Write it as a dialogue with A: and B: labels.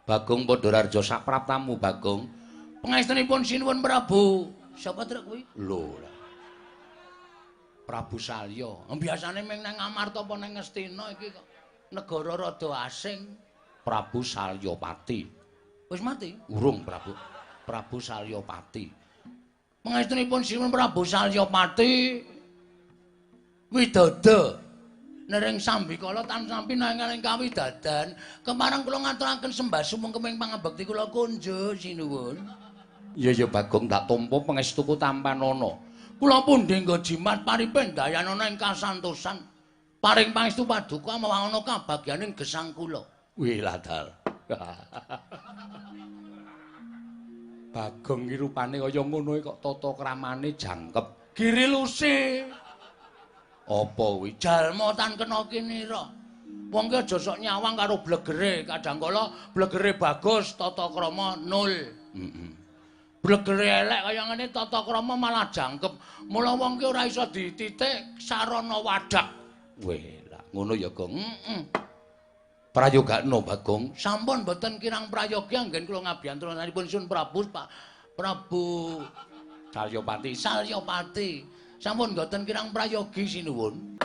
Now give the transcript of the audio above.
A: Bagong Pandhararja sapraptamu Bagong. Pangestunipun sinuwun Prabu. Sapa trek kuwi? Lho. Prabu Salya. Biasane ming nang Amarta apa nang Ngastina iki kok negara rada asing. Prabu Salyapati. Wis mati? Urung Prabu. Prabu Salyapati. Pangestunipun sinuwun Prabu Salyapati widodo nering sambikala tansah pinanganing kawidadan. Kepareng kula ngaturaken sembah sumengkeming pangabekti kula kunjuk sinuwun. Iya ya Bagong tak tampa pangestuku tampanana. Kula pun denggo jimat paripen dayanana ing kasantosan. Paring pangestu paduka mawana kabagyaning gesang kula. Wih ladal. Bagong iki rupane kaya ngono kok tata kramane jangkep. Giriluse. Apa kuwi? Jalma tan kena kinira. Wong ki aja sok nyawang karo blegere, kadangkala blegere bagus, tata krama nol. Heeh. Blegere elek kaya ngene tata krama malah jangkep. Mula wong ki ora iso dititik sarana wadak. Weh, lah ngono ya, Gong. Heeh. Prayogakno, Bagong. Sampun mboten kirang prayogi anggen kula ngabiyantunanipun Sun Prabu Pak Prabu Salyapati. Salyapati. Sampun mboten kirang prayogi sinuwun.